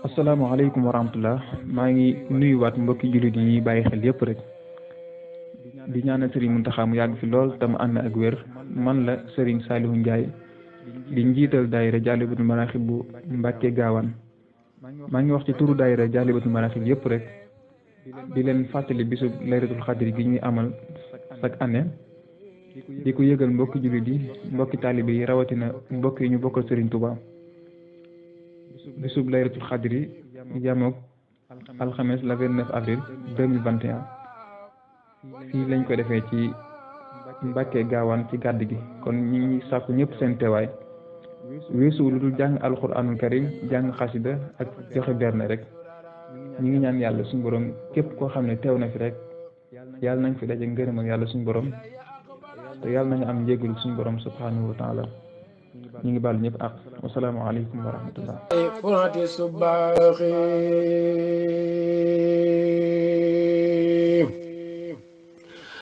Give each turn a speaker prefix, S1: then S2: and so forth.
S1: asalaamaaleykum wa rahmatullah maa ngi nuyuwaat mbokki jullit yi ñuy bàyyi xel yépp rek di ñaanal Serigne Mountakha mu yàgg fi lool te mu ànd ak wér. man la Serigne Saliou Ndiaye di njiital daayira Jaalibatul Maraaxib bu Mbàkke Gaawaan maa ngi wax ci turu daayira Jaalibatul Maraaxib yépp rek di leen fàttali bisu laylatul xadri gi ñuy amal chaque année di ko yëgal mbokki jullit yi mbokki taalibe yi rawatina mbokk yi ñu bokkal Serigne Touba. bisub laylatul xadri yamook alxames la 29 avril 2021 fii lañ ko defee ci Mbàkke Gaawaan ci gàdd gi kon ñi ngi sàkku ñëpp seen teewaay weesu lu dul jàng alxuraanul karim jàng xasida ak joxe berne rek ñi ngi ñaan yàlla suñu borom képp koo xam ne teew na fi rek yàlla nañ fi daje ngërëm ak yàlla suñu borom te yàlla nañu am njéggalu suñu borom subhanahu wa taala ñu ngi baal ñëpp ak wassalaamu aleykum wa rahmatullah